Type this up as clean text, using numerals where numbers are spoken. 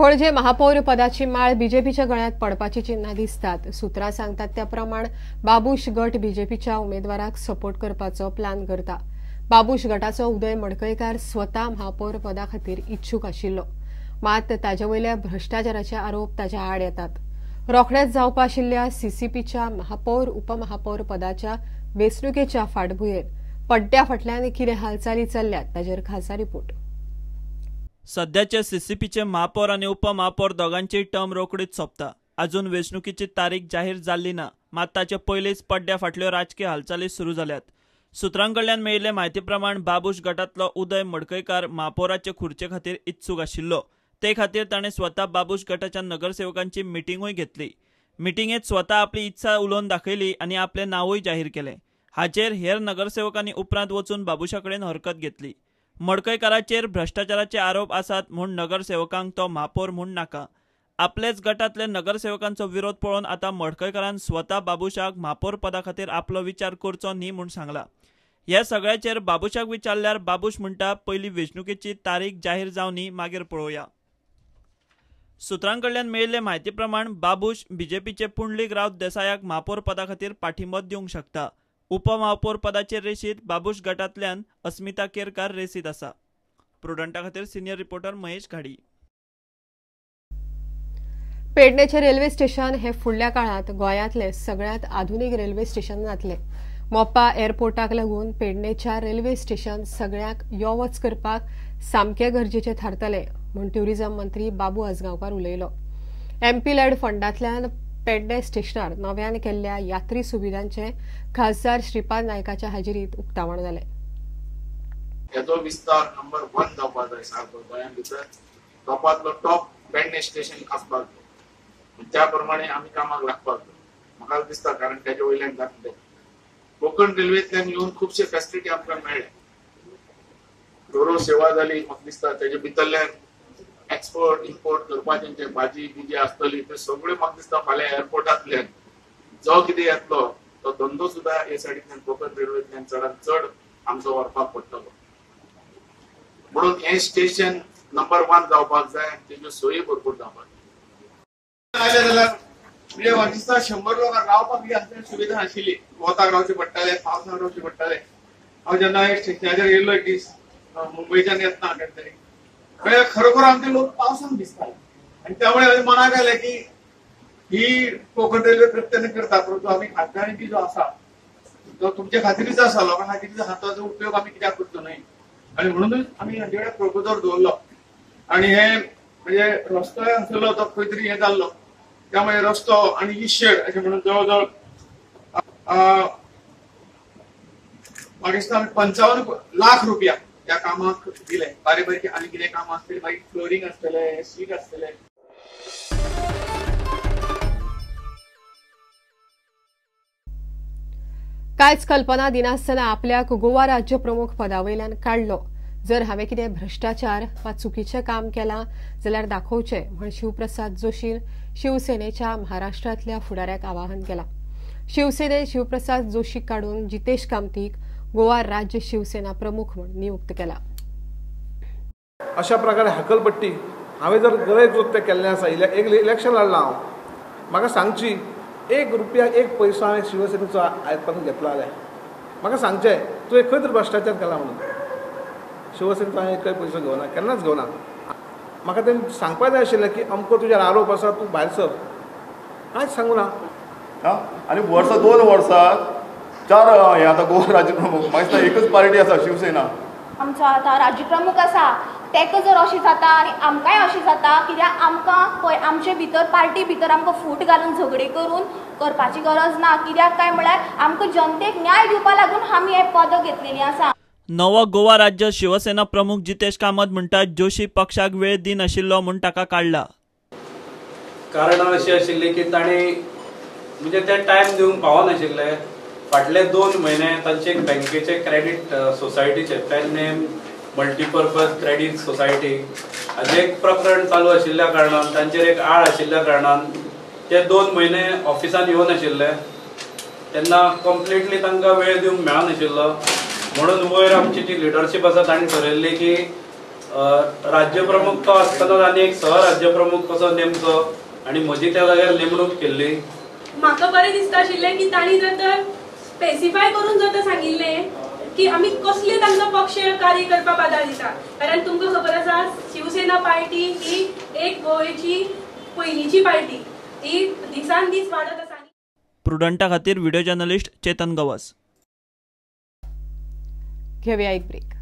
पणजे महापौर पदाची माळ बीजेपीच्या गळ्यात पडपाची चिन्हां दिसतात। सूत्रां सांगतात त्या प्रमाण बाबूश गट बीजेपीच्या उमेदवाराक सपोर्ट करपाचो प्लान करता। बाबूश गटाचो उदय मडकयकार स्वता महापौर पदा खातीर इच्छूक आशिल्लो, मात ताजे वयल्या भ्रष्टाचाराचे आरोप ताच्या आड येतात। रोखडेच जावपा आशिल्ल्या सीसीपीच्या महापौर उपमहापौर पदाच्या वेंचणुकेच्या फाटभुंयेर पड्ड्या फाटल्यान कितें हालचाली चल्ल्यात ताचेर खासा रिपोर्ट। सध्याचे सीसीपीचे महापौर आनी उपमहापौर दोगांची टर्म रोखडीच सोंपता। अजून वेंचणुकीची तारीख जाहीर जाल्ली ना, मात ताचे पयलींच पड्ड्या फाटल्यो राजकीय हालचाली सुरू जाल्यात। सूत्रां कडल्यान मेळिल्ले म्हायती प्रमाण बाबूश गटांतलो उदय मडकयकार महापौराचे खुर्चे खातीर इत्सूक आशिल्लो। ते खातीर ताणें स्वता बाबूश गटाच्या नगरसेवकांची मिटिंगूय घेतली। मिटिंगेत स्वता आपली इत्सा उलोवन दाखयली आनी आपलें नांवूय जाहीर केलें। हाचेर हेर नगरसेवकांनी उपरांत वचून बाबूशा कडेन हरकत घेतली। मडकयकाराचेर भ्रष्टाचाराचे आरोप आसात म्हूण नगरसेवकांक तो महापौर म्हूण नाका। आपलेच गटांतले नगरसेवकांचो विरोध पळोवन आतां मडकयकारान स्वता बाबूशाक महापौर पदा खातीर आपलो विचार करचो न्ही म्हूण सांगला। ह्या सगळ्याचेर बाबूशाक विचारल्यार बाबूश म्हणटा, पयली वेंचणुकेची तारीख जाहीर जावनी, मागीर पळोवया। सूत्रां कडल्यान मेळिल्ले म्हायती प्रमाण बाबूश बीजेपीचे पुंडलीक रावत देसायाक महापौर पदा खातीर पाठिंबो दिवंक शकता। उपमहापौर पदाचेर रेशीत बाबूश गटांतल्यान अस्मिता केरकार रेसीत आसा। प्रुडंटा खातीर सिनियर रिपोर्टर महेश घाडी। पेडणेचे रेल्वे स्टेशन हे फुडल्या काळात गोंयांतले सगळ्यांत आधुनिक रेल्वे स्टेशन जातले। मोपा एअरपोर्टाक लागून पेडणेच्या रेल्वे स्टेशन सगळ्यांक यो वच करपाक सामकें गरजेचें थारतलें म्हूण ट्युरिझम मंत्री बाबू आजगांवकार उलयलो। एमपी लॅड फंडांतल्यान पेडणे स्टेशनार नव्यान केल्ल्या यात्री सुविधांचे खासदार श्रीपाद नायकाच्या हाजेरीत उक्तावण जालें। हेजो विस्तार नंबर 1 जावपाक जाय सारको गोंया भितर टॉपांतलो टॉप पेडणे स्टेशन आसपाक जाय, त्या प्रमाणे आमी कामाक लागपाक जाय म्हाका दिसता, कारण तेजे वयल्यान जातलें। कोंकण रेल्वेंतल्यान येवन खुबशे फॅसिलिटी आमकां मेळ्ळे, रोरो सेवा जाली म्हाका दिसता, तेजे भितरल्यान एक्सपोर्ट इम्पोर्ट करपाचें भाजी बिजी आसतली ते सगळे म्हाका दिसता फाल्यां एअरपोर्टांतल्यान जो कितें येतलो तो धंदो सुद्दां हे सायडींतल्यान कोंकण रेल्वेंतल्यान चडान चड आमचो व्हरपाक पडटलो। म्हणून हें स्टेशन नंबर 1 जावपाक जाय आनी तेज्यो सोयी भरपूर जावपाक जाय। जाल्यार म्हणजे म्हाका दिसता 100 लोकांक रावपाक बी आसली सुविधा नाशिल्ली, वताक रावचें पडटालें, पावसाक रावचें पडटालें। हांव जेन्ना स्टेशनाचेर गेल्लो एक दीस मुंबयच्यान येतना केन्ना तरी, खरोखर आमचे लोक पावसान भिजताले आनी त्यामुळे मनाक आयलें की ही कोंकण रेल्वे प्रयत्न करता, परंतु आमी खासदारांची जो आसा तो तुमच्या खातीरच आसा, लोकां खातीरच आसा, ताचो उपयोग आमी कित्याक करचो न्हय, आनी म्हणूनच आमी हांचे कडेन प्रपोजल दवरलो। आनी हे म्हणजे रस्तो आसलो तो खंय तरी हें जाल्लो, त्यामुळे रस्तो आनी ही शेड अशें म्हणून जवळ जवळ म्हाका दिसता आमी 55 लाख रुपया त्या कामाक दिले। बारीक बारीक आनी कितें काम आसतलें, मागीर फ्लोरींग आसतलें, सीट आसतलें। कांयच कल्पना दिनासतना आपल्याक गोवा राज्य प्रमुख पदा वयल्यान काडलो। जर हांवें कितें भ्रष्टाचार वा चुकीचें काम केलां जाल्यार दाखोवचें म्हूण शिवप्रसाद जोशीन शिवसेनेच्या महाराष्ट्रांतल्या फुडाऱ्याक आवाहन केलां। शिवसेनेन शिवप्रसाद जोशीक काडून जितेश कामतीक गोवा राज्य शिवसेना प्रमुख म्हूण नियुक्त केला। अशा प्रकारे हकलपट्टी हांवें जर गरज कृत्य केल्लें आसा, एक इलेक्शन लढला हांव, म्हाका सांगची 1 रुपया 1 पयसो हांवें शिवसेनेचो आयज पर्यंत घेतला जाल्यार म्हाका सांगचें तुवें खंय तरी भ्रष्टाचार केला म्हणून। शिवसेनेचो हांवें एकय पयसो घेवना, केन्नाच घेवना। म्हाका तें सांगपा जाय आशिल्लें की अमको तुजेर आरोप आसा, तूं भायर सर, कांयच सांगू ना। आनी वर्सां 2 वर्सां 4 हे आतां गोवा राज्य प्रमुख म्हाका दिसता एकच पार्टी आसा शिवसेना। आमचो आतां राज्य प्रमुख आसा तेका जर अशें जाता आनी आमकांय अशें जाता, कित्याक आमकां पळय आमचे भितर पार्टी भितर आमकां फूट घालून झगडी करून करपाची गरज ना, कित्याक काय म्हळ्यार आमकां जनतेक न्याय दिवपा लागून आमी हें पद घेतलेलीं आसा। नवो गोवा राज्य शिवसेना प्रमुख जितेश कामत म्हणटा जोशी पक्षाक वेळ दिनाशिल्लो म्हूण ताका काडला। कारणां अशी आशिल्ली की तांणी म्हणजे ते टायम दिवंक पावनाशिल्ले। फाटले 2 म्हयने तांचे एक बँकेचे क्रेडीट सोसायटीचे पेडणेम मल्टीपर्पज क्रेडीट सोसायटी हाजें एक प्रकरण चालू आशिल्ल्या कारणान तांचेर एक आळ आशिल्ल्या कारणान ते 2 म्हयने ऑफिसान येवनाशिल्ले, तेन्ना कंप्लिटली तांकां वेळ दिवंक मेळनाशिल्लो। म्हणून वयर आमची जी लिडरशीप आसा तांणी ठरयल्ली की राज्यप्रमुख तो आसतना आनी एक सहराज्यप्रमुख कसो नेमचो आनी म्हजी त्या जाग्यार नेमणूक केल्ली. म्हाका बरें दिसता आशिल्लें की तांणी जर तर स्पेसिफाय करून जर तर सांगिल्लें की आमी कसले तांकां पक्ष कार्य करपाक आदार दिता, कारण तुमकां खबर आसा शिवसेना पार्टी ही एक गोंयची पयलींची पार्टी, ही दिसान दीस वाडत आसा. प्रुडंटा खातीर व्हिडिओ जर्नलिस्ट चेतन गवस. घेवया एक ब्रेक.